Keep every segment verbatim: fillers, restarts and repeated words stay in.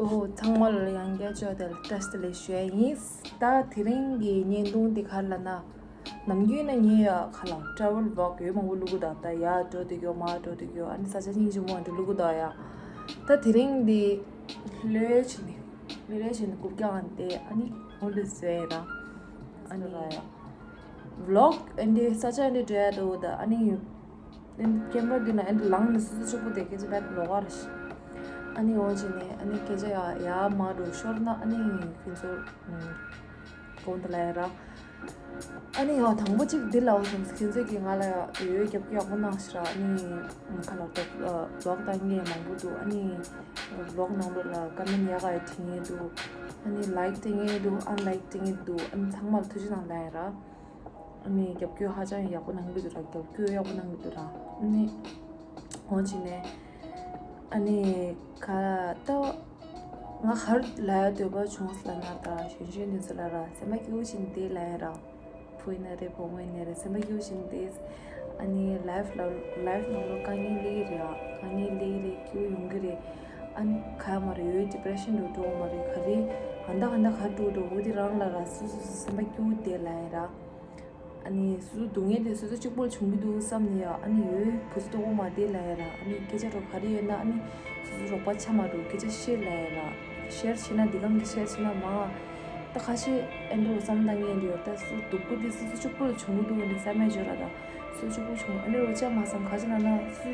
ཨོ། ཚང་མ་ལ་ཡང་བསྐྱར་བཅར་ཏེ་བཀྲ་ཤིས་བདེ་ལེགས་ཞུ་ཡ་ཡིན། ད་དེ་རིང་གི་བརྙན་ཐུང་འདི་ག་རེ་ལབ་ན། ནམ་རྒྱུན་ན་ངས་ཡ་ག་ལ་travel vlog ཡོད་མང་པོ་བླུག་གི་འདུག་ད་ཡར་འགྲོ་དུས་ཀྱོ་མར་འགྲོ་དུས་ཀྱོ་ཨ་ནི་ས་ཆ་སྙིང་རྗེ་མོ་འདི་བླུག་གི་འདུག་ཡ། ད་དེ་རིང་འདི་ལྷོད་ཕྱིན་ནས་ལྷོད་ལྷོད་ཕྱིན་ནས་རྐུབ་བཀྱག་ཨ་ནི་དེ་ཨ་ནི་འོང་དུས་ཟེར་ཡ་ར། ཨ་ནི་ར་ཡ། vlog ཨ་འདི་ས་ཆ་ཨ་འདི་འགྲོ་ཡ་འདུག་ད་ཨ་ནི། ཨ་ནི་ཀེམ་ར་འདི་ན་ཨ་ནི་ལངས་ནས་སོ་སོ་གཅིག་པུ་དེ་སྐད་ཆ་བེད་ལོག་ག་རེ་ཤི། ཨ་ནི་འོང་བྱས་ནས་ཨ་ནི་སྐད་ཆ་ཡ་ཡ་མ་འགྲོ་ཤོར་ན་ཨ་ནི་ཁྱོད་ཚོ་གོང་དུ་ལ་ཡ་ར། ཨ་ནི་ཡང་དང་པོ་གཅིག་འདི་ལ་འོང་སོང་ཁྱོད་ཚོ་གིས་ང་ལ་ཡ་ཡོད་རྒྱབ་སྐྱོར་ཡག་པོ་གནང་ཤི་ར། ཨ་ནི་ཁ་ལག་ཏུ་vlog བཏང་མཁན་མང་པོ་འདུག་ཨ་ནི་vlog ནང་ལོགས་ལ་ཀ་མེན་ཡག་ག་ཡ་བྲིས་མཁན་འདུག་ཨ་ནི་like བཏང་མཁན་འདུག unlike བཏང་མཁན་འདུག་ཨ་ནི་ཚང་མ་ལ་ཐུགས་རྗེ་གནང་ལ་ཡ་ར། ཨ་ནི་རྒྱབ་སྐྱོར་ཧ་ཅང་ཡག་པོ་གནང་གི་འདུག་ར། རྒྱབ་སྐྱོར་ཡག་པོ་གནང་གི་འདུག་ར། ཨ་ནི་འོང་བྱས་ནས་ཨ་ནི་ག་ད་ང་ག་རེ་ལབ་ཡ་འདོད་པ་བྱུང་ལབ་ན་ད་གཞོན་གཞོན་འདི་ཚོ་ལ་ར་སེམས་པ་སྐྱིད་པོ་བྱས་ནས་བསྡད་ལབ་ཡ་ར། བུ་ཡིན་ན་རེད་བུ་མོ་ཡིན་ན་རེད་སེམས་པ་སྐྱིད་པོ་བྱས་ནས་བསྡད། ཨ་ནི་life ལ་life ནང་ལོགས་དཀའ་ངལ་སླེབས་ཀྱི་རེད་ཨ། དཀའ་ངལ་སླེབས་ཀྱི་རེད། སྐྱིད་པོ་ཡོང་གི་རེད། ཨ་ནི་ག་ཡ་མ་རེད་ཡོད་depression འགྲོ་འགྲོ་མ་རེད། ག་རེ་ཨ་ད་ཨ་ད་ག་འགྲོ་འགྲོ་འོ་དེ་རང་ལ་ར་སོ་སོ་སོ་སེམས་པ་སྐྱིད་པོ་བསྡད་ལབ་ཡ་ར། ཨ་ནི་སོ་སོ་སྡུག་བསྔལ་དེ་སོ་སོ་གཅིག་པོ་ལ་བྱུང་གི་འདུག་བསམ་ནས་ཡ་ཨ་ནི་ཡོད་བུ་སུ་ལྟོགས་པོ་མ་བསྡད་ལབ་ཡ་ར། ཨ་ནི་སྐད་ཆ་རོ་ག་རེ་ཡོད་ན་ཨ་ནི་སོ་སོ་རོགས་པ་ཆ་མ་འགྲོ་སྐད་ཆ་བཤད་ལབ་ཡ་ར། share བྱས་ན་འདི་གམ་གྱི་share བྱས་ན་མ། ད་ཁ་ཤས་ཨེ་འདྲ་བསམ་བཏང་མཁན་འདི་ཡོད་ད་སོ་སྡུག་པོ་འདི་སོ་སོ་གཅིག་པོ་ལ་བྱུང་གི་འདུག་འདི་བསམ་མེད་བརྗོད་ར་ད། སོ་སོ་གཅིག་པོ་བྱུང་ཨེ་འདྲ་བོ་བྱས་མ་བསམ་ཁ་ཅིག་ན་ན་སོ་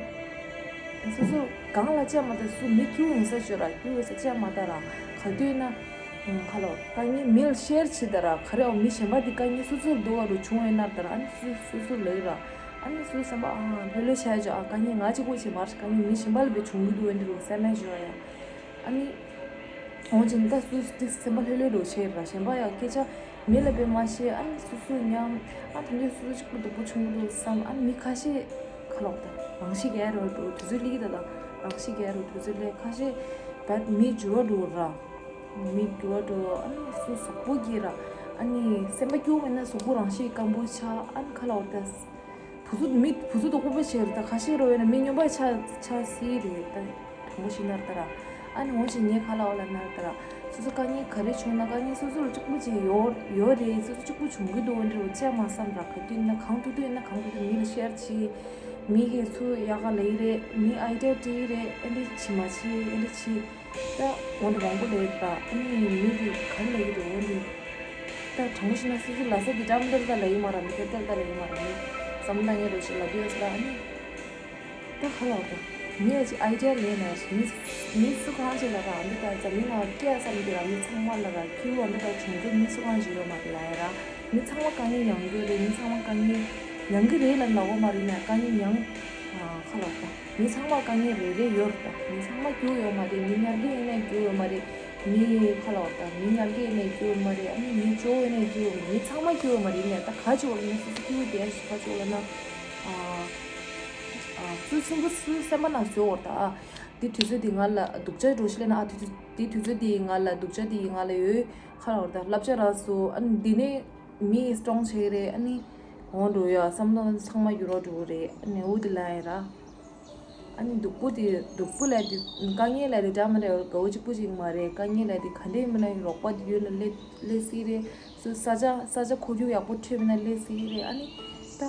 སོ་སོ་སོ་གང་ལ་བྱས་མ་ད་སོ་མི་སྐྱིད་ཡོང་ས་བརྗོད་ར་སྐྱིད་ཡོང་ས་བྱས་མ་ད་ར་ག་དུས་ན་ཁ་ལོ་དཀའ་ངལ་མི་ལ་share བྱེད་ད་ར་ག་རེ་འོ་མི་གཞན་པ་འདི་དཀའ་ངལ་སོ་སོར་སྡུག་ག་རུ་བྱུང་ཡོད་ན་ད་ར་ཨ་ནི་སོ་སོ་སོ་ལེགས་ར་ཨ་ནི་སོ་སོ་བསམ་པ་ཨ་ལྷོད་ལྷོད་བྱས་བརྗོད་ཨ་དཀའ་ངལ་ང་གཅིག་པོ་བྱས་མ་ར་དཀའ་ངལ་མི་གཞན་པ་ལ་བས་བྱུང་གི་འདུག་འོ་འདི་རུ་བསམ་མེད་བརྗོད་ར་ཡ་ཨ་ནི། འོང་ཅིང་ད་སུ་སུ་སེམས་པ་ལྷོད་ལྷོད་འགྲོ་ཆེ་ར་གཞན་པ་ཡང་སྐད་ཆ་མི་ལ་བས་མ་ཤེས་ཨ་ནི་སུ་སུ་ཉམས་ཨ་ཐམས་ཅད་སུ་སུ་གཅིག་པུ་སྡུག་པོ་བྱུང་འདུག་བསམ་ཨ་ནི་མི་ཁ་ཤས་ཁ་ལོག་ད་རང་ཤི་གས་རོ་འགྲོ་དུས་ཚོད་ལིག་ད་ད་རང་ཤི་གས་རོ་དུས་ཚོད་ལས་ཁ་ཤས་ད་མི་འགྱུར་བ་འགྲོ་ར་མི་འགྱུར་བ་འགྲོ་ཨ་ནི་སུ་གཟུགས་པོ་སྐྱེ་ར་ཨ་ནི་སེམས་པ་སྐྱོ་མེད་ན་གཟུགས་པོ་རང་ཤི་སྐམ་པོ་ཆགས་ཨ་ནི་ཁ་ལོག་ད། བུ་ཚོ་མི་བུ་ཚོ་དོ་ཁོ་པ་ཆེ་རེད་ད་ཁ་ཤས་རོ་ཡོད་ན་མི་སྨྱོན་པ་ཆ་ཆ་སི་རེད་ད་དྲང་པོ་ཤི་ན་རེད་ད་ར། ཨ་ནི་འོ་ཞིག་ངས་ཁ་ལ་འོ་ལ་ན་རེད་ད་ར། སོ་སོ་དཀའ་ངལ་ག་རེ་བྱུང་ན་དཀའ་ངལ་སོ་སོ་ལ་གཅིག་པུ་ཅིག་ཡོད་ཡོད་རེད་སོ་སོ་གཅིག་པུ་བྱུང་གི་འདུག་འདྲ་བོ་བཅས་མ་བསམ་ར་ག་དུས་ན་གང་ཐུབ་ཐུབ་ཡིན་ན་གང་ཐུབ་ཐུབ་མི་ལ་ཤེར་བྱེད། མི་གིས་ཚུར་ཡག་ག་ལབ་ཀྱི་རེད་མི་ཨའི་ཌི་ཡ་སྤྲད་ཀྱི་རེད་ཨེ་འདྲ་བྱེད་མ་བྱེད་ཨེ་འདྲ་བྱེད། ད་འོ་འདྲ་མང་པོ་ལས་ར་ཨ་ནི་མི་འདི་ག་རེ་ལས་ཀྱི་འདུག་འོ་འདི། ད་དྲང་པོ་བཤད་ན་སོ་སོ་ལ་ས་འདི་འདྲ་མི་འདྲ་ལ་ཡིན་མ་ར་མི་ཁ་ཏེལ་ཏ་ལ་ཡིན་མ་ར་མི་བསམ་ན་ངས་རོ་ཞིག་ལབ་ཡོད་ས་ར་ཨ་ནི། ད་ག་ལ་འོ་ད་མི་ཨ་ཅི་ཨའི་ཌི་ཡ་ལས་ན་ཞིག་མི་མི་སུ་གང་ཞིག་ལ་ར་ཨ་འདི་ད་འཛམ་གླིང་ལ་སྐྱེ་བསམ་གྱི་ར་མི་ཚང་མ་ལ་ར་ཁྱིའུ་འོ་འདི་ད་བྱུང་རྒྱུ་མི་སུ་གང་ཞིག་ཡོད་མ་རེད་ལ་ཡ་ར་མི་ཚང་མ་དཀའ་ངལ་མྱངས་རྒྱུ་རེད་མི་ཚང་མ་དཀའ་ངལ་མྱངས་གི་རེད་ལ་ལ་འོ་མ་རེད་ན་དཀའ་ངལ་མྱངས་ཨ་ག་ལ་འོ་ད། མི་ཚང་མ་དཀའ་ངལ་རེ་རེ་ཡོད་རེད་ད། མི་ཚང་མ་སྐྱིད་པོ་ཡོད་མ་རེད། མི་ཉར་གི་ཡིན་ནའི་སྐྱིད་པོ་ཡོད་མ་རེད། མི་ཁ་ལ་བ་ད་མི་ཉར་གི་ཡིན་ནའི་སྐྱིད་པོ་ཡོད་མ་རེད། ཨ་ནི་མི་སྐྱོ་བོ་ཡིན་ནའི་སྐྱིད་པོ་ཡོད་མ་རེད། མི་ཚང་མ་སྐྱིད་པོ་ཡོད་མ་རེད་ནས་ད་ག་ཅིག་བ་ལ་ན་སུ་སུ་སྐྱིད་པོ་དེ་ཡ་ཞིག་ག་ཅིག་བ་ལ་ན། ཨ་ཨ་སུ་སུ་སུ་སེམས་པ་ན་བཟོ་བར་ད་ཨ། དེ་དུས་ཚོད་དེ་ང་ལ་སྡུག་ཅག་འགྲོ་ཤི་ལ་ན་ཨ་དེ་དུས་དེ་དུས་ཚོད་དེ་ང་ལ་སྡུག་ཅག་དེ་ང་ལ་ཡོད་ཁ་ལ་བ་ད་བསླབ་བྱ་རག་སོ་ཨ་ནི་འདི་ནས་མི་སི་ཊོང་བྱེད་རེད་ཨ་ནི། འོང་འགྲོ་ཡ་བསམ་བློ་ཚང་མ་འགྱུར་བ་འགྲོ་གི་རེད་ཨ་ནི་འུ་དེ་ལ་ཡ་ར། ཨ་ནི་སྡུག་པོ་དེ་སྡུག་པོ་ལས་དེ་དཀའ་ངལ་ལས་དེ་འདྲ་མི་འདྲ་ཡོད་དགའ་བོ་གཅིག་པུ་ཅིག་མ་རེད་དཀའ་ངལ་ལས་དེ་ག་འདྲས་མི་ལ་ཡིན་རོགས་པ་དེ་ཡོད་ན་སླེབས་སླེབས་སྲིད་རེད་སུ་ས་ཆ་ས་ཆ་ཁོར་ཡུག་ཡག་པོ་འཕྲོད་མི་ན་སླེབས་སྲིད་རེད་ཨ་ནི་ད་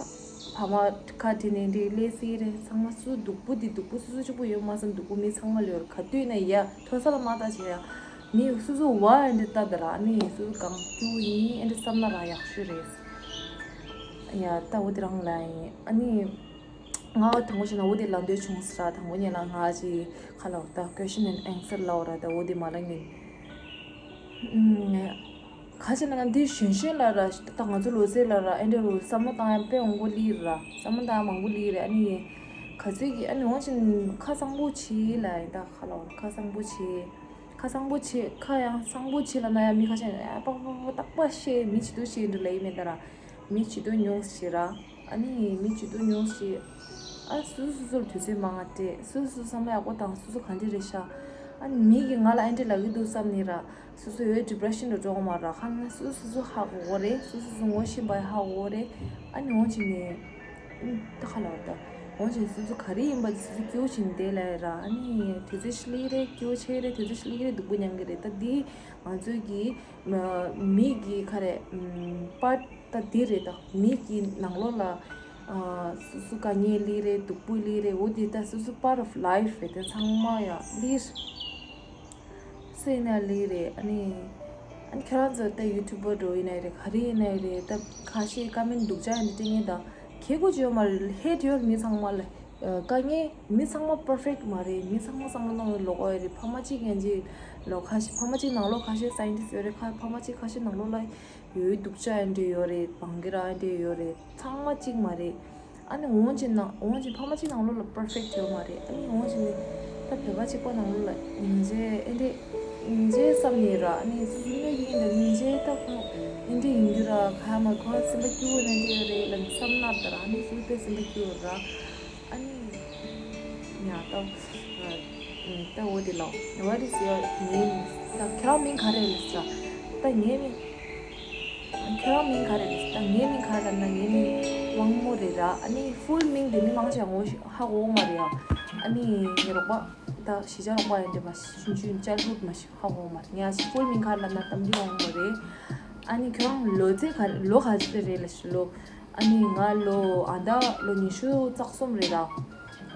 ཕ་མ་ཁ་བྲིས་ནས་འདྲས་སླེབས་སྲིད་རེད་ཚང་མ་སུ་སྡུག་པོ་དེ་སྡུག་པོ་སུ་སུ་གཅིག་པུ་ཡོད་མ་སོང་སྡུག་པོ་མི་ཚང་མ་ལ་ཡོད་རེད་ག་དུས་ན་ཡ་མཐོ་ས་ལ་མ་ལྟ་བྱེད་ཡ་མི་སུ་སུ་བ་ཨེ་འདྲས་ལྟ་ད་ར་ཨ་ནི་སུ་སུ་གང་སྐྱུ་ཡིན་ཨེ་འདྲས་བསམ་ན་ར་ཡག་ཤོས་རེད། ཡ་ད་འོ་དེ་རང་ལ་ཡིན་ཨ་ནི། ང་དང་པོ་ཞིག་ན་འོ་དེ་ལབ་འདོད་བྱུང་ཟེར་ར་དང་པོ་ཉིད་ལ་ང་ཅིག་ཁ་ལ་འོ་ད་question and answer ལབ་ར་ད་འོ་དེ་མ་ལ་ངན། ཁ་ཅིག་ན་ང་འདི་གཞོན་གཞོན་ལ་ར་ད་ང་ཚོ་ལོ་ཚད་ལ་ར་ཨེ་འདྲ་རུ་བསམ་བློ་བཏང་ཡ་དཔེ་མང་པོ་ལི་ར་བསམ་བློ་བཏང་ཡ་མང་པོ་ལི་ར་ཨ་ནི་ག་ཚོད་ཀྱི་ཨ་ནི་འོང་ཅིན་ཁ་གཙང་པོ་བྱེད་ལ་ཡིན་ད་ཁ་ལ་འོ་ཁ་གཙང་པོ་བྱེད་ཁ་གཙང་པོ་བྱེད་ཁ་ཡང་གཙང་པོ་བྱེད་ལ་ན་ཡ་མི་ཁ་ཅིག་ཨ་པག་པག་པག་པག་རྟག་པ་ཤེས་མི་བྱེད་དུ་ཤེས་འདྲ་ལ་ཡིན་མེད་ད་ར། མི་བྱེད་དུ་ཉུང་ཞེ་ར། ཨ་ནི་མི་བྱེད་དུ་ཉུང་ཞེ། ཨ་སུ་སུ་སུ་ལ་དུས་ཚོད་མང་ང་སྤྲད་སུ་སུ་བསམ་བློ་ཡག་པོ་བཏང་སུ་སུ་གང་འདྲ་རེད་ཤག་ཨ་ནི་མི་གིས་ང་ལ་ཨེ་འདྲ་ལབ་ཀྱི་འདུག་བསམ་ནི་ར། སུ་སུ་ཡོད་depression འགྲོ་འགྲོ་མ་ར་ཁ་ན་སུ་སུ་སུ་ཧ་གོ་གོ་རེད་སུ་སུ་སུ་ངོ་ཤེས་པ་ཧ་གོ་གོ་རེད། ཨ་ནི་འོང་ཅི་ནས། ད་ཁ་ལ་བ་ད། འོན་ཀྱང་སོ་སོ་ག་རེ་ཡིན་པ་དེ་སོ་སོ་སྐྱིད་པོ་བྱས་ནས་བསྡད་ལབ་ཡ་ར། ཨ་ནི་དུས་ཚོད་ཤི་ལི་རེད། སྐྱིད་པོ་ཆེ་རེད། དུས་ཚོད་ཤི་ལི་རེད། སྡུག་པོ་མྱང་གི་རེད། ད་འདི་ང་ཚོའི་གི་མ་མི་གི་ག་རེ་པར་ད་འདི་རེད། ད་མི་གི་ནང་ལོགས་ལ་ཨ་སོ་སོ་དཀའ་ངལ་ལི་རེད། སྡུག་པོ་ལི་རེད། འོ་འདི་ད་སོ་སོ་part of life རེད། དེ་ཚང་མ་ཡ་ལི། སུ་ཡིན་ན་ལི་རེད། ཨ་ནི་ཨ་ནི་ཁྱེད་རང་ཚོ་ད་ཡུ་ཊུབ་པར་འགྲོ་ཡིན་ནའི་རེད། ག་རེ་ཡིན་ནའི་རེད། ད་ཁ་ཤས་ཀ་མེན་སྡུག་ཅག་ཡིན་དེ་སྤྲད་མཁན་དང་ཁྱད་གོ་ཅི་ཡོད་མ་རེད། ཧེ་ཊི་ཡོད་མི་ཚང་མ་ལ། ཨ་དཀའ་ངལ། མི་ཚང་མ་པར་ཕེག་མ་རེད། མི་ཚང་མ་བསམ་བློ་གཏོང་ལོག་ཡོད་རེད། ཕ་མ་གཅིག་ཡན་ཆད་ལོ་ཁ་ཤས་ཕ་མ་གཅིག་ནང་ལོགས་ཁ་ཤས་སའེན་ཊིསཊ་ཡོད་རེད། ཁ་ཕ་མ་གཅིག་ཁ་ཤས་ནང་ལོགས་ལ་ཡོད་སྡུག་ཅག་ཡན་འདྲ་ཡོད་རེད། བང་གི་ར་ཡན་འདྲ་ཡོད་རེད། ཚང་མ་གཅིག་མ་རེད། ཨ་ནི་འོན་ཀྱང་ན་འོན་ཀྱང་ཕ་མ་གཅིག་ནང་ལོགས་ལ་པར་ཕེག་ཡོད་མ་རེད། ཨ་ནི་འོན་ཀྱང་ནི་ད་བོད་པ་གཅིག་པ་ནང་ལོགས་ལ་སྙིང་རྗེ་ཨེ་འདྲས་སྙིང་རྗེ་བསམ་ནས་ར། ཨ་ནི་སོ་སོ་གནོད་ཀྱི་ཡིན་ད་སྙིང་རྗེ་ད་ཁོ་ཨེ་འདྲས་ཡིན་རྒྱུ་ར། ཁ་མ་ཁོ་སེམས་པ་སྐྱིད་པོ་ནན་འདྲས་ཡོད་རེད་ལབ་བསམ་ན་ད་ར། ཨ་ནི་སོ་སོ་དཔེ་སེམས་པ་སྐྱིད་པོ་ར། ཨ་ནི་ཡ་ད་ད་འོ་དེ་ལ། What is your name? ད་ཁྱེད་རང་མིང་ག་རེ་རེད་ཟེར། ད་ངའི་མིང་ཁྱོད་རང་མིང་ག་རེ་རེད། ད་ངའི་མིང་ག་རེ་ལབ་ན་ངའི་མིང་དབང་མོ་རེད་ར། ཨ་ནི་ཕུལ་མིང་དེ་མི་མང་ཆེ་ངོ་ཤེས་ཧ་གོ་མ་རེད་ཡ། ཨ་ནི་ངའི་རོགས་པ་ད་གཞིས་ཆགས་རོགས་པ་ཡིན་དེ་མ་ཆུང་ཆུང་ཅལ་ཧུད་མ་ཤེས་ཧ་གོ་མ་རེད། ངའི་ཕུལ་མིང་ག་རེ་ལབ་ན་དམ་འདི་དབང་མོ་རེད། ཨ་ནི་ཁྱོད་རང་ལོ་ཚད་ག་རེ་ལོ་ག་ཚོད་རེད་ལབ་ཞུ་ལོ། ཨ་ནི་ང་ལོ་ཨ་ད་ལོ་ཉི་ཤུ་རྩ་གསུམ་རེད་ར།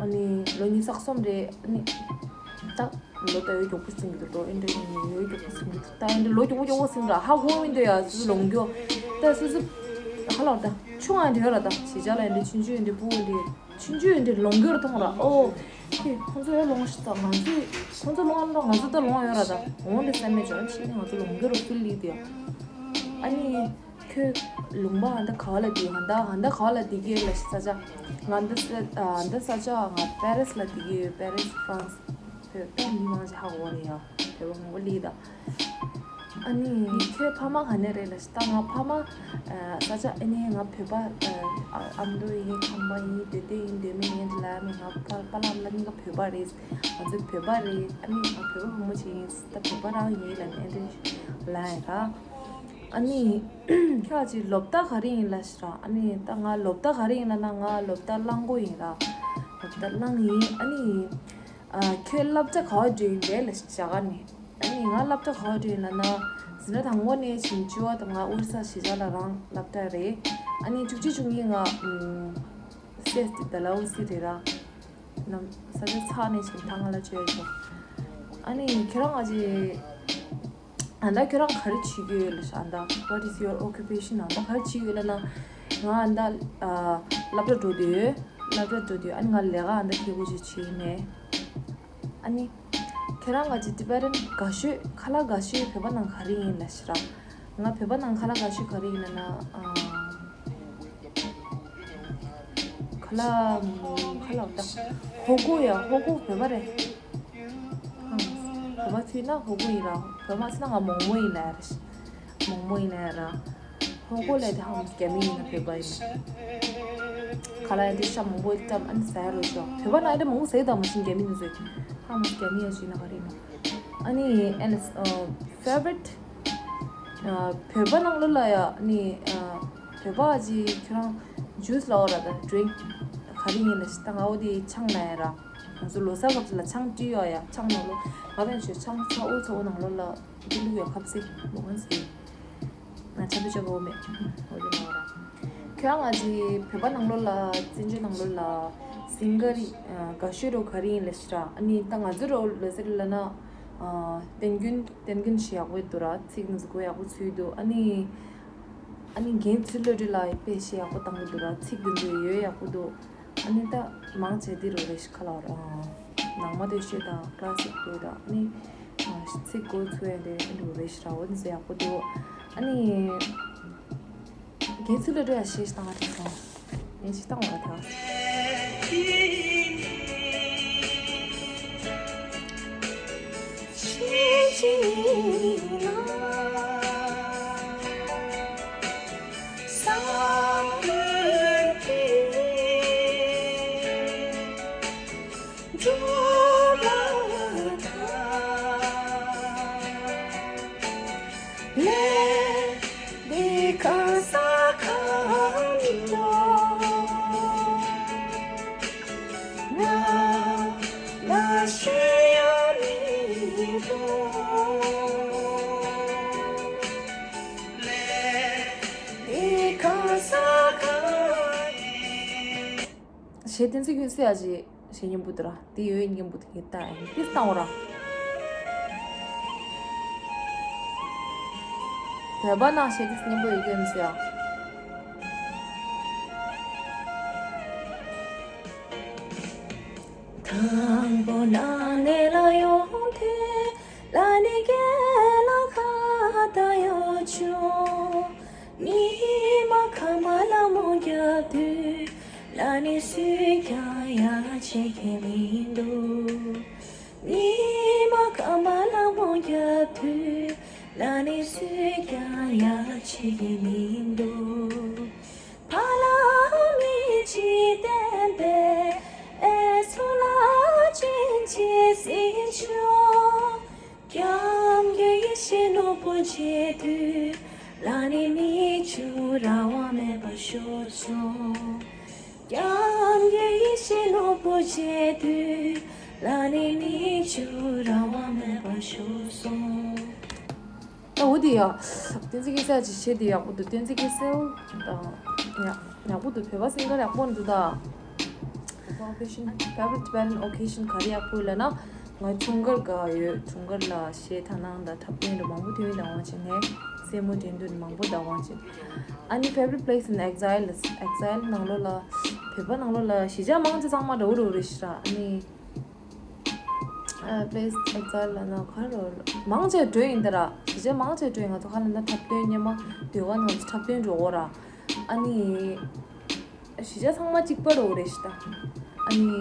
ཨ་ནི་ལོ་ཉི་ཤུ་རྩ་གསུམ་རེད། ཨ་ནི་ད། ལོ་ད་ཡོད་མགྱོགས་པོ་ཟིན་གྱི་འདུག་ལོ་ཨེ་འདྲ་ཡིན་ཡོད་མགྱོགས་པོ་ཟིན་གྱི་འདུག་ད་ཨེ་འདྲ་ལོ་མགྱོགས་པོ་མགྱོགས་པོ་ཟིན་ར། ཧ་གོ་མི་འདུག་ཡ། སུ་ལོངས་རྒྱུ་ད་སུ་སུ་ཧ་ལོ་ད་ཆུང་ཨ་འདྲ་ཡོད་ར། ད་གཞིས་ཆགས་ལ་ཨེ་འདྲ་ཆུང་ཆུང་ཨེ་འདྲ་ཕྲུ་གུ་འདྲ་ཆུང་ཆུང་ཨེ་འདྲ་ལོངས་རྒྱུར་མཐོང་ར། ཨོ་ཁྱེད་ཁོང་ཚོ་ཡོད་ལོངས་ཤི། ད་ང་ཚོས་ཁོང་ཚོ་ལོངས་ཨ་ལོ་ང་ཚོ་ད་ལོངས་ཡོད་ར། ད་འོང་འདི་སེམས་མེད་ཅོ་ཨ་ནི་ང་ཚོ་ལོངས་རྒྱུར་ཕུལ་ལི་དེ་ཡ། ཨ་ནི། ཁྱོད་ལུང་པ་ཧ་འདི་ག་བ་ལ་བསྡད། ཧ་འདི་ཧ་འདི་ག་བ་ལ་བསྡད་ཀྱི་ལ་ས་ཆ། ང་འདི་ས་ཨ་འདི་ས་ཆ་ང་པེ་རིས་ལ་བསྡད་ཀྱི་ཡོད། པེ་རིས་ཧྥ་རན་སི། བོད་པ་མི་མང་ཆེ་ཧ་གོ་རེད་ཡ། བོད་པ་མང་པོ་ལི་ད། ཨ་ནི་ཁྱོད་ཕ་མ་ག་ནས་རེད་ལ་ས། ད་ང་ཕ་མ་ཨ་ས་ཆ་ཨ་ནི་ང་བོད་པ་ཨ་ཨ་མདོ་ཡིན། ཁམས་པ་ཡིན། སྡེ་སྡེ་ཡིན། སྡེ་མི་ཡིན་ལ་ནི་ང་པ་པ་ལགས་ལ་ནི་ང་བོད་པ་རེད། ང་ཚོ་བོད་པ་རེད། ཨ་ནི་ང་བོད་པ་ཕོ་མོ་ཅིག་ཡིན། ད་བོད་པ་རང་ཡིན་ལ་ནི་ཨ་འདི་ལ་ཡིན་ར། ཨ་ནི་ཁྱོད་ཀྱི་སློབ་གྲྭ་ག་རེ་ཡིན་ལ་ཞེས་ར། ཨ་ནི་ད་ང་སློབ་གྲྭ་ག་རེ་ཡིན་ལ་ན་ང་སློབ་གྲྭ་གླང་མགོ་ཡིན་ར། སློབ་གྲྭ་གླང་ཡིན། ཨ་ནི་ཨ་ཁྱོད་སློབ་གྲྭ་ག་བ་འགྲོ་ཡིན་པས་ལ་ཞེས་བྱ་ག་ནི། ཨ་ནི་ང་སློབ་གྲྭ་ག་བ་འགྲོ་ཡིན་ལ་ན་འཛིན་གྲྭ་དང་པོ་ནས་བྱིན་བཅུ་བ་དང་ང་ཨོ་རི་ས་གཞིས་ཆགས་ལ་རང་སློབ་གྲྭ་རེད། ཨ་ནི་བཅུ་གཅིག་བཅུ་གཉིས་ང་སེ་ཏི་ད་ལ་འོ་སི་རེད་ར། ནམ་ས་ཆ་ཚ་ནས་བྱིན་ཐང་ང་ལ་བཅོས་ཡོད་ཅོ། ཨ་ནི་ཁྱོད་རང་ཨ་ཅེ། ཨ་ད་ཁྱོད་རང་ག་རེ་བྱེད་ཀྱི་ཡོད་ལ་ཤ། ཨ་ད་what is your occupation? ཨ་ད་ག་རེ་བྱེད་ཀྱི་ཡོད་ལ་ན། ང་ཨ་ད་ཨ་སློབ་གྲྭ་འགྲོ་དུས་སློབ་གྲྭ་འགྲོ་དུས་ཨ་ནི་ང་ལས་ཀ་ཨ་ད་ཁེ་པོ་ཅིག་བྱེད་ཀྱི་མེད། ཨ་ནི་ཁྱོད་རང་ཨ་ཅེ་ཊི་བེ་ཊན་དགའ་ཤོས་ཁ་ལག་དགའ་ཤོས་བོད་པ་ནང་ག་རེ་ཡིན་ལ་ཤ་ར། ང་བོད་པ་ནང་ཁ་ལག་དགའ་ཤོས་ག་རེ་ཡིན་ལ་ན་ཨ། ཁ་ལག་ཁ་ལག་ད། ཧོ་གོ་ཡ། ཧོ་གོ་བོད་པ་རེད། ཧང་། བོད་པ་ཚུད་ན་ཧོ་གོ་ཡིན་ར། བོད་པ་ཚུད་ན་ང་མོག་མོག་ཡིན་ལ་ཡ་ར། མོག་མོག་ཡིན་ལ་ཡ་ར། ཧོ་གོ་ལས་དེ་ཧང་རྒྱ་མི་ཡིན་ན་བོད་པ་ཡིན། ཁ་ལག་ཡ་དེ་ཤ་མང་པོ་བཀྲམ་ཨ་ནི་ཟ་ཡ་རོ་ཤོག་བོད་པ་ན་ཨ་ནི་མང་པོ་ཟ་ཡི་ད་མ་ཤིན་རྒྱ་མི་ནི་ཟོས། ཧང་རྒྱ་མི་ཡ་ཞིག་ན་ག་རེ་ཡིན་ན། ཨ་ནི་ཨ་ནི་ཕེ་ཝ་རི་ཊི། ཨ་བོད་པ་ནང་ལོ་ལ་ཡ་ནི་ཨ་བོད་པ་ཅིག་ཁྱོད་རང་ཇུས་ལ་འོ་ར་ད་ཌི་རིང་ག་རེ་ཡིན་ལ་ཞིག་ད་ང་འོ་དེ་ཆང་ན་ཡ་ར། ང་ཚོ་ལོ་གསར་སྐབས་སུ་ལ་ཆང་བཀྲུས་ཡོད་ཡ། ཆང་ནང་ལོ་ང་ཕན་ཆོད་ཆང་ཚ་བོ་ཚ་བོ་ནང་ལོ་ལ་འདི་བླུགས་ཡ་ཁབ་སེ་མོ་གང་སེ། ང་ཆ་བི་ཅོ་གོ་མེད་འོ་དེ་ན་འོ་ར། ཁྱོད་རང་ང་ཅིག་བོད་པ་ནང་ལོ་ལ་བཙན་བྱོལ་ནང་ལོ་ལ་སིང་གར་དགའ་ཤོས་རོ་ག་རེ་ཡིན་ལ་ཞིག་ར། ཨ་ནི་ད་ང་ཚོ་རོ་ལོ་ཟེར་ལ་ན་ཏན་ཀུན་ཏན་ཀུན་ཞིག་ཡག་པོ་འདུག་ར། ཚིག་ང་ཚོ་གོ་ཡག་པོ་ཚུལ་འདུག་ཨ་ནི་ཨ་ནི་རྒན་ཚུལ་བློ་གྲོས་ལགས་དཔེ་ཞིག་ཡག་པོ་བཏང་གི་འདུག་ར། ཚིག་འདི་ཚོ་ཡོད་ཡག་པོ་འདུག་ཨ་ནི་ད་མང་ཆེ་འདི་རུ་རེ་ཞིག་ཁ་ལ་བ་ར། ནང་མ་དེ་ཤོད་དང་ཀ་ལ་སི་ཀི་དང་ཨ་ནི་ཚིག་གོ་ཚུལ་ཡང་དེ་འདི་རུ་རེ་ཞིག་ར། འོ་འདི་ཚོ་ཡག་པོ་འདུག་ཨ་ནི། རྒན་ཚུལ་བློ་གྲོས་ལ་ཞེས་བཏང་བ་དེ་སོང་། ངས་ཅི་བཏང་བ་དེ། ཞེས་བསྟན་འཛིན་ཀུན་གསལ་ཨ་ཅེ་ཞེས་སྙན་པོ་འདུག་ར། དེ་ཡོད་སྙན་པོ་དེ་གི་ལྟ་ཨེ་ཏིས་བཏང་བ་ར། བོད་པ་ནང་ཞེས་ཏིས་སྙན་པོ་ཡོད་ཀྱི་མི་ཟེར་ཨ། དང་པོ་ན་ནས་ལ་ཡོང་དུས་ལ་ནི་རྒན་ལགས་ཁ་བརྡ་ཡོད་བྱུང་། ཉི་མ་ཁ་མ་ལ་མོ་རྒྱབ་དུས་ལ་ནི་སུས་ཀྱང་ཡ་བྱེད་ཀྱི་མི་འདུག་ཉི་མ་ཁ་མ་ལ་མོ་རྒྱབ་དུས་ལ་ནི་སུས་ཀྱང་ཡ་བྱེད་ཀྱི་མི་འདུག་ཕ་ལ་མི་ཅི་བསྟན་པའི་ཨེ་སུ་ལ་ཅིན་ཅི་སྲིད་ཆོག་སྐྱབས་མགོན་ཡེ་ཤེས་ནོར་བུ་མཇལ་དུས་ལ་ནི་མིག་ཆུ་རང་དབང་མེད་པར་ཤོར་སོང་། སྐྱབས་མགོན་ཡེ་ཤེས་ནོར་བུ་མཇལ་དུས་ལ་ནི་མིག་ཆུ་རང་དབང་མེད་པར་ཤོར་སོང་། ད་འོ་དེ་ཡ། བསྟན་འཛིན་སྐྱིད་ས་ཅིག་བཤད་དེ་ཡག་པོ་འདུག་བསྟན་འཛིན་སྐྱིད་སེལ་དང་ཡ། ཡག་པོ་འདུག་བོད་པ་སིང་གར་ཡག་པོ་འདུག་ད། བོད་པ་ཨོ་ཀེ་ཤན་ཕེ་ཝ་རིཊ་ཊི་བེ་ལན་ཨོ་ཀེ་ཤན་ག་རེ་ཡག་པོ་ཡོད་ལབ་ན། ང་ཁྱུང་དཀར་ག་ཡོད། ཁྱུང་དཀར་ལ་གཞས་དག་སྣང་དང་འཁྲབ་སྟོན་རུ་མང་པོ་ཐོན་ཡོད་དང་དབང་ཆེན་ནས་སེན་མོ་འགྲན་བསྡུར་མང་པོ་དང་དབང་ཆེན། ཨ་ནི་favorite place in exile, exile ནང་ལོགས་ལ་བོད་པ་ནང་ལོགས་ལ་གཞིས་ཆགས་མང་ཆེ་ཚང་མ་འདྲ་བོ་འདྲ་བོ་རེད་ཤག་ར། ཨ་ནི་ཨ་place exile ལབ་ན་ག་རེ་རེད། མང་ཆེ་འགྲོ་ཡིན་ད་ར། གཞིས་ཆགས་མང་ཆེ་འགྲོ་ཡིན། ང་ཚོ་ག་ལབ་ན་འཁྲབ་སྟོན་སྔོན་མ་ཟློས་གར་ནང་འཁྲབ་སྟོན་འགྲོ་འོ་ར། ཨ་ནི་གཞིས་ཆགས་ཚང་མ་གཅིག་པ་འདྲ་བོ་རེད་ཤག་ད། ཨ་ནི་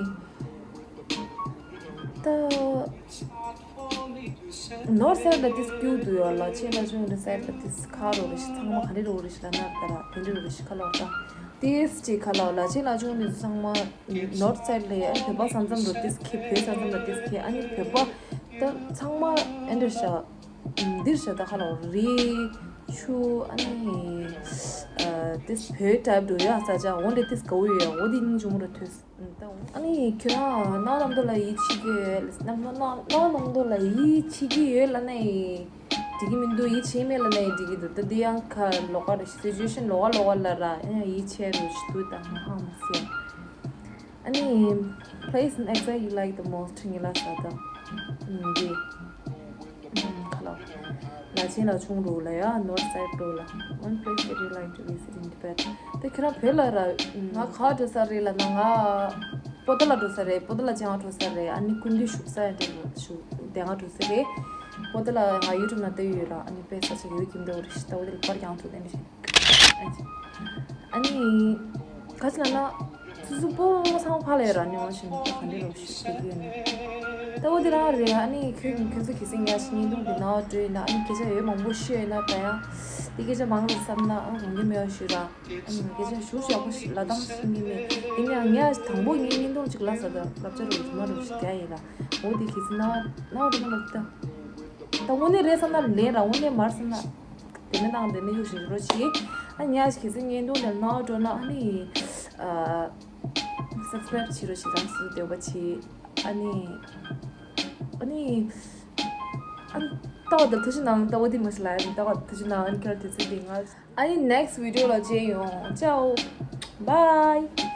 ད་North side ལ་ཏིས་སྐྱིད་འདུག་ཡོད་ལ། ཆེ་ལ་ཆུང་འདི་side ལ་ཏིས་ཁ་རོ་རེ་ཞིག་ཚང་མ་ག་རེ་རོ་རེ་ཞིག་ལ་ན་ད་ར་དེ་འདྲ་རོ་རེ་ཞིག་ཁ་ལོ་ད་ཏིས་ཅིག་ཁ་ལོ་ལ། ཆེ་ལ་ཆུང་འདི་ཚོ་ཚང་མ་North side ལ་ཡ། བོད་པ་ས་མཚམས་རུ་ཏིས་ཁེ། བོད་ས་མཚམས་ལ་ཏིས་ཁེ། ཨ་ནི་བོད་པ་ད་ཚང་མ་ཨེ་འདྲ་ཤག་འདིར་ཤག་ད་ཁ་ལོ་རི་ཆུ་ཨ་ནི་ཏིས་བོད་type འདྲ་ཡ་ས་ཆ་འོ་འདྲ་ཏིས་ག་བོ་ཡོད་ཡ། འོ་འདི་སྙིང་རྗེ་མོ་རུ་ཐོས། ཨ་ནི་ཁྱོད་རང་ནང་ལམ་དུ་ལ་ཡིད་ཆེས་ཀྱི་ཡོད་ལ། ནང་ལམ་དུ་ལ་ཡིད་ཆེས་ཀྱི་ཡོད་ལ་ནི་འགྲིག་གི་མི་འདུག་ཡིད་ཆེས་མེད་ལ་ནི་འགྲིག་གི་འདུག་ད་འདི་ཡང་ཁ་ལོག་ག་རེ་situation ལོག་ག་ལོག་ག་ལ་ར། ཡང་ཡིད་ཆེས་རུ་ཞིག་འདུག་ད་ང་ཧ་མ་སེ། ཨ་ནི་place in exile you like the most ངེད་ལ་ས་ད་འདི། ཁ་ལོ། ལ་ཆེན་ལ་ཆུང་རུ་ལ་ཡ། North side འགྲོ་ལ། One place that you like to visit in Tibet. ད་ཁྱེད་རང་བོད་ལ་ར། ང་ག་འགྲོ་ས་རེད་ལབ་ན། ང་པོ་ཏ་ལ་འགྲོ་ས་རེད། པོ་ཏ་ལ་བྱང་འགྲོ་ས་རེད། ཨ་ནི་སྐུ་མདུན་བཞུགས་ས་ཡ་དེ་བཞུགས་དེ་ང་འགྲོ་ས་རེད། པོ་ཏ་ལ་ང་YouTube ནང་བལྟས་ཡོད་ལ། ཨ་ནི་དཔེ་ས་ཆ་ཡོད་ཀྱི་འདུག་རེད་ཤག་ད་འོ་དེ་ལ་པར་ཀྱང་འགྲོ་དེ་འདྲ་ཞིག་ཨ་ནི་ག་ཅི་ལབ་ན། སོ་སོ་སྤོ་བོ་ཚང་མ་ཕར་ལ་ཡོད་ར། ནི་འོ་ཞིག་ད་ག་འདྲ་རོ་ཞིག་དེ་གི་ནི་ད་འོ་དེ་རང་རེད། ཨ་ནི་ཁྱོད་ཁྱོད་ཚོ་གལ་སྲིད་ངས་ཞིག་བརྙན་ཐུང་དེ་ནང་འགྲོ་ཡིན་ན། ཨ་ནི་སྐད་ཆ་ཡོད་མང་པོ་ཤོད་ཡིན་ན། ད་ཡང་དེ་སྐད་ཆ་མང་རུ་བསམ་ན་ཨ་རུང་གི་མེད་པ་ཞིག་ར། ཨ་ནི་སྐད་ཆ་ཞུ་ཞག་པོ་ཞིག་ལ་བཏང་ཤེས་ཀྱི་མེད། ཡིན་ཡང་ངས་དང་པོ་ངའི་བརྙན་ཐུང་ཅིག་ལ་ས་ད་ལབ་ཆ་རུ་རྫུན་མ་རུ་ཞིག་རྒྱག་ཡིན་ར། འོ་དེ་གལ་སྲིད་ན་ན་རུང་ལ་ད་ད་དངོས་གནས་རེད་བསམ་ན་ལེན་ར། དངོས་གནས་མར་བསམ་ན། དེ་ནས་དང་དེ་ནས་གཡུག་བཞིན་རོ་ཆི། ཨ་ཉག་གི་སེ་བརྙན་ཐུང་དེ་ནང་འགྲོ་ན་ཨ་ནི་ཨ་subscribe བྱེད་རོ་ཆི། རང་སུ་དེ་བ་ཆི། ཨ་ནི་ཨ་ནི་ཨ་ནི་ལྟ་བ་དང་ཐུགས་ཞིབ་གནང་། ལྟ་བ་དེ་མ་ཞིག་ལ་ཡ་ལྟ་བ་ཐུགས་ཞིབ་གནང་། ཨ་ནི་ཁྱོད་དེ་ཚོ་དེ་ང་ཨ་ནི་next video ལ་མཇལ་ཡོང་། Ciao, bye.